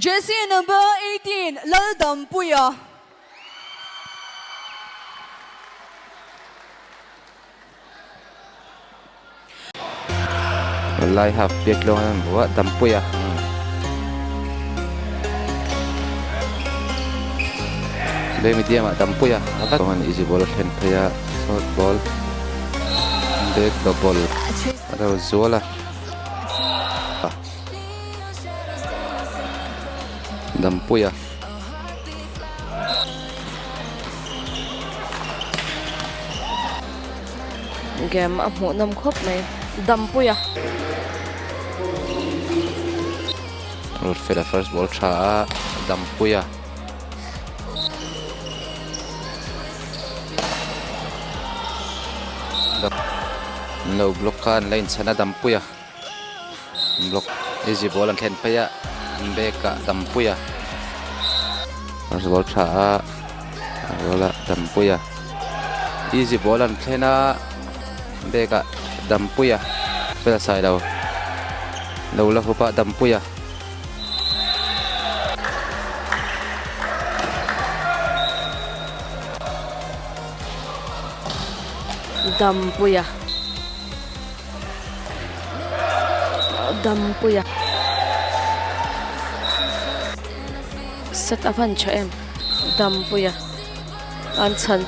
Jersey number 18 Laldampuia. Lai half piak lawng an hmu a Dampuia. Bay medium ah Dampuia a vat an easy ball a thlen phei a short ball back double a lo zual a. Dampuia. Game a hmuh nawm khawp mai Dampuia. Ruatfela first ball tha a Dampuia. Lo block kha an la inchhan a Dampuia. Block easy ball an thlen phei a bag ah Dampuia. First ball tha a a roll a Dampuia. Easy ball an thlen a bag ah Dampuia fel sai lo lo la hup a Dampuia. Dampuia. Dampuia set a van tha em Dampuia an chhan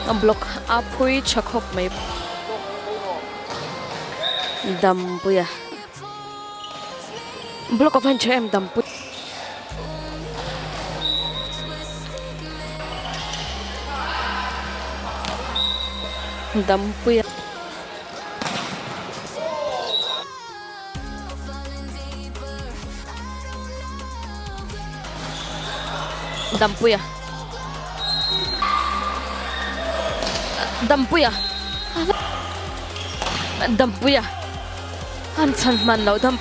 a block a phui tha khawp mai Dampuia block a van tha em Dampuia. Dampuia. Dampuia. Dampuia. Dampuia. An chhan hman loh dam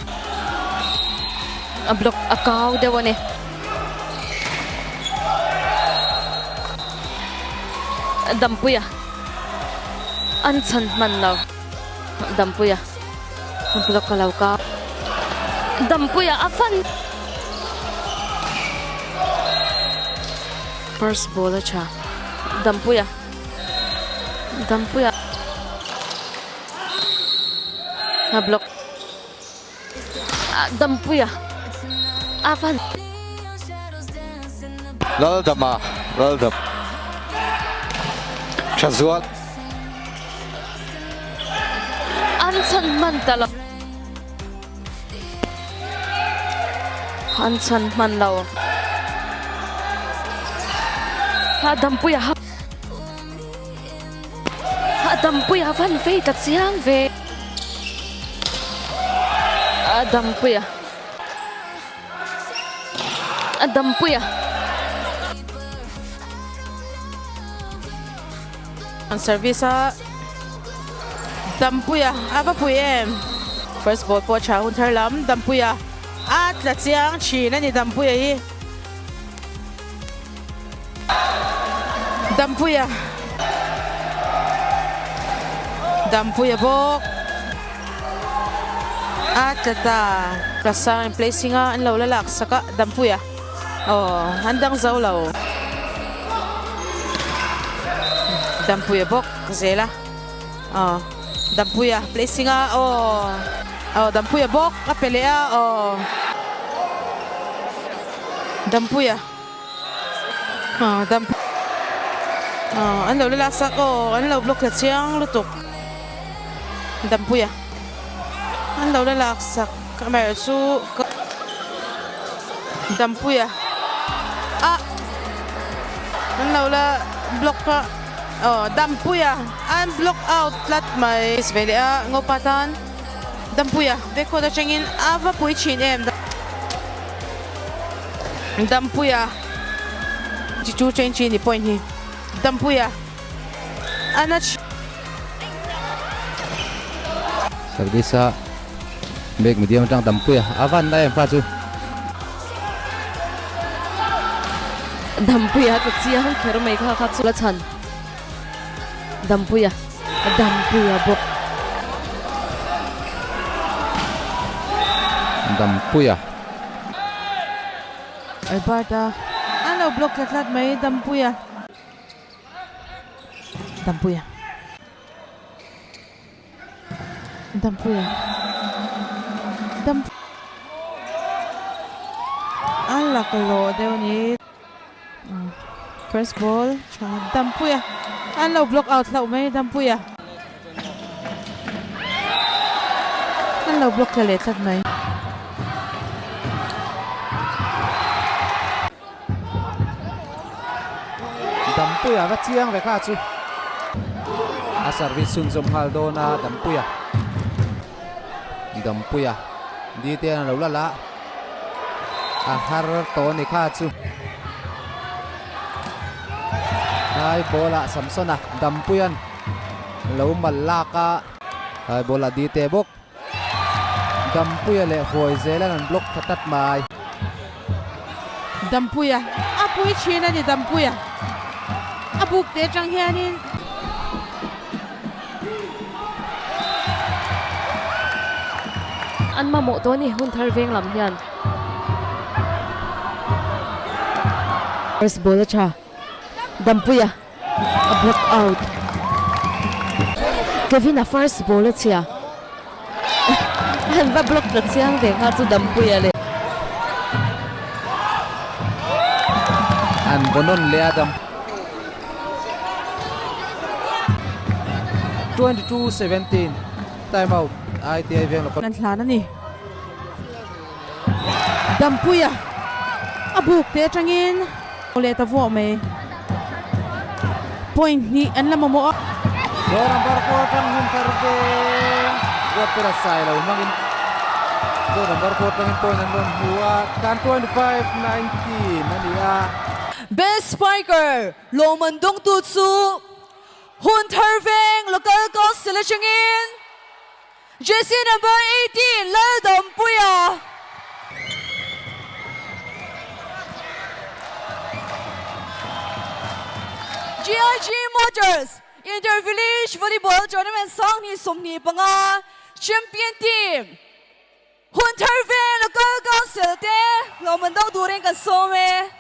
a block a kau deuh a ni. Dampuia an chhan hman lo Dampuia block a lo kau Dampuia a fan First ball a tha Dampuia Dampuia A block Dampuia a van. Laldama Laldam Thazual. An chhan hman ta lo. An chhan hman lo. Dampuia ha. A dampui a van vei ta chiang ve. A dampui a. A dampui a. An service a Dampuia a va pui em. First ball pawh tha hun thar lam Dampuia a tla chiang thin a ni Dampuia hi. Dampuia Dampuia bawk a tla ta Prasang in placing a an lo la lak sak a Dampuia aw an dang zo lo Dampuia bawk zel a aw Dampuia placing a aw aw Dampuia bawk a pe leh a aw Dampuia Aw dam aw an lo la lak sak aw an lo block la chiang lutuk Dampuia an lo la lak sak amaherawh chu ka Dampuia ah an lo la block a aw Dampuia an block out tlat mai ve leh a Ngopa tan Dampuia backcourt atangin a va pui thin em. Dampuia chi chu change chi ni point hi Dampuia ana chi. Service a bag medium atang Dampuia a van lai em kha chu. Dampuia ta chiang kher mai kha kha chu la chhan Dampuia Dampuia bawk. Dampuia. Alberta an lo block tlat tlat mai Dampuia. Dampuia. Dampuia. Dam a laklawh deuh a ni. First ball tha Dampuia an lo block out hlauh mai Dampuia an lo block tla leh tlat mai. Dampuia va chiang ve kha chu a service chhunzawm nghal dawn a Dampuia Dampuia detail a lo la la a har tawh a ni kha chu Hai ball ah Samsona Dampuian lo mal lak a hai ball ah detail bawk Dampuia leh Huai zelan an block tha tlat mai. Dampuia a pui thin a ni Dampuia a buk te atang hianin. An mamawh tawh a ni Hunthar veng lam hian. First ball a tha Dampuia a block out. Kevin a first ball a chhia. An va block ta chiang ve kha chu Dampuia leh. An vaw nawn leh a Dam. 22 17 time out ITI veng local. An hlan a ni. Dampuia a buk te atangin leh ta vuah mai. Point hnih an la mamawh a. Door number 4 atang hun thar veng ruat pawh a sai lo hmangin door number 4 atangin point an rawn hmu a tan 25 19 a ni a. Best Spiker lawmman dawngtu chu hun thar veng Local Council atangin Jersey number 18 Laldampuia. GIG Motors Inter Village Volleyball Tournament 2025 Champion Team Hunthar Veng Local Council te lawmman dawng turin kan sawm e.